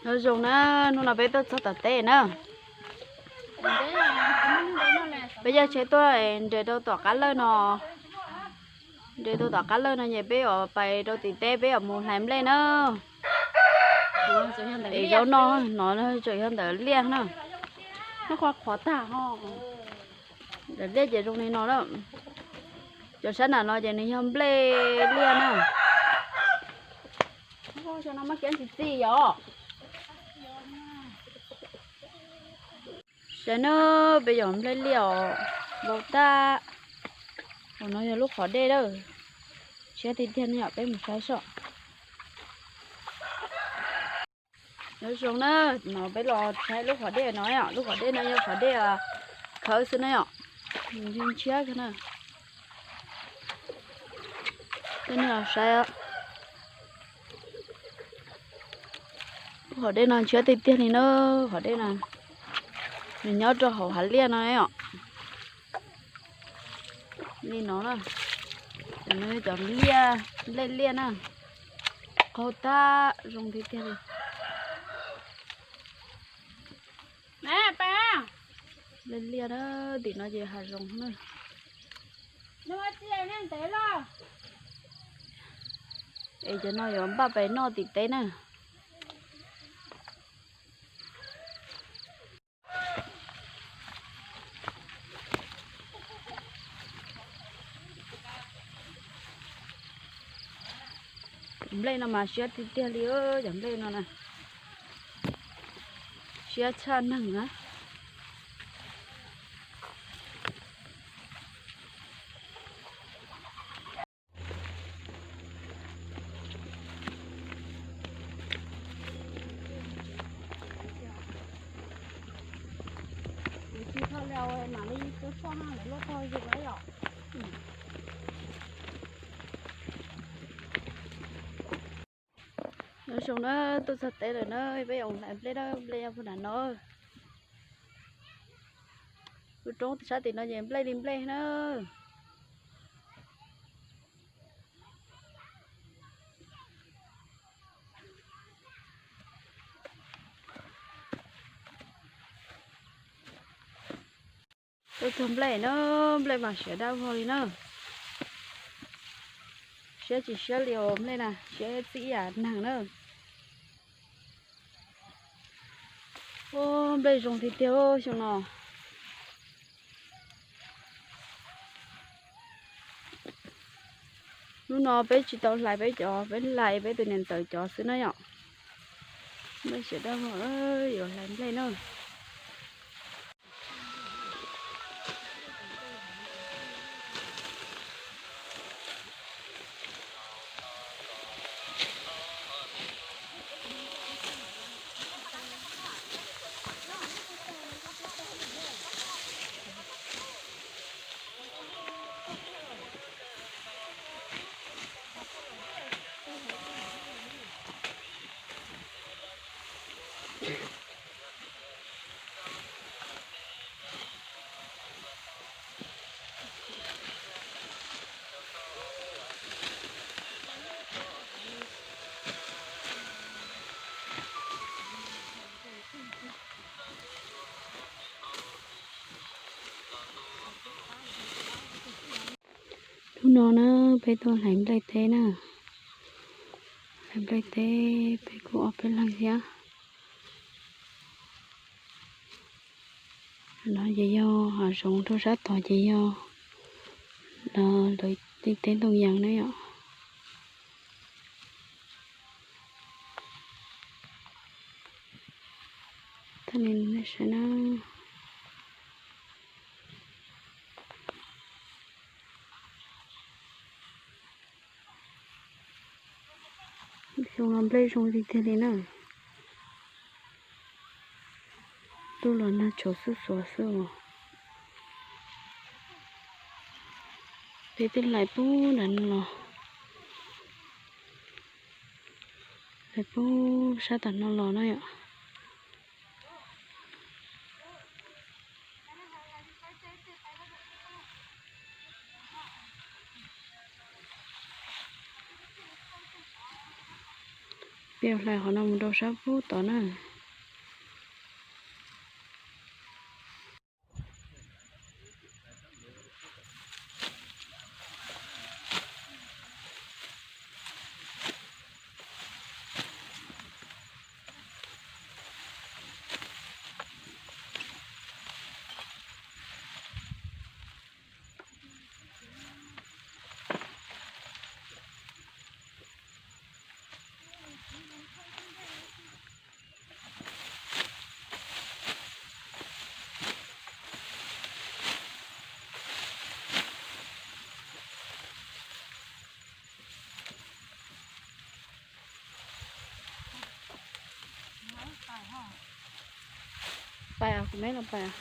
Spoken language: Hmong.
Nyob zoo na, hnub no peb tuaj txog tom teb na. Peb caij tsheb tuaj nres rau tom qab lawj no, nres rau tom qab lawj no ces peb yuav pais rau tim teb peb yuav mus hlais nplej na. Es zaub no, no tseem yog ntawm liaj na. Noj qhuav qhuav tag ho. Ntawm liaj ces zoo li no na. Cov sab nram no ces nws yog nplej liaj na. Xyoo no muab kiab ntxi txi yom. Saib na, peb yog nplej liaj os, vau tag. Hauv no yog lub qhov dej lawm. Tshiab tiag tiag ne yom, peb mus saib saib. Nyob zoo na, no peb los saib lub qhov dej no yom, lub qhov dej no yog qhov dej khawb xwb na yom. Ntshiab na. Tej nej los saib, lub qhov dej no ntshiab tiag tiag li na. Qhov dej no nws nyob rau hauv hav liaj no yom. Li no na, cov liaj, nplej liaj na, qaug tag zoo tiag tiag li. Nplej liaj na, tim no ces hav zoov na. Es cov no yuav npaj pais noj tim teb na. Cov nplej no mas siab tiag tiag li, cov nplej no na, siab tshaj neeg na. Nyob zoo na, tuaj txog teb lawm na, peb yuav hlais nplej na, nplej nyob puag nram no. Lub roob sab tim no ces nplej li nplej na. Tuaj txog nplej na, nplej mas siav dab vog li na. Siab tsis siab li os nplej na, siab txij ib yam neeg na. Ua nplej zoo tiag tiag xyoo no. Hnub no peb tsis tau hlais peb cov, peb hlais peb tus niam ntxawm cov xwb na yom. Nplej siav dab vog, yuav hlais nplej na. Hnub no na, peb tuaj hlais nplej teb na. Hlais nplej teb peb kuj ob peb leeg thiab. No ces yog hav zoov rau sab tod ces yog lawv tej teb ntoo yas na yom. Thaj li nej saib na. Xyoo no nplej zoo tiag tiag li na. Ntuj los nag tshauv xuj xuav xwb os. Peb twb hlais puag nram no los, hlais puag sab tom no los na yom. Hlais qhov no mus rau sab pub tod na. Pais, kuv meb los pais.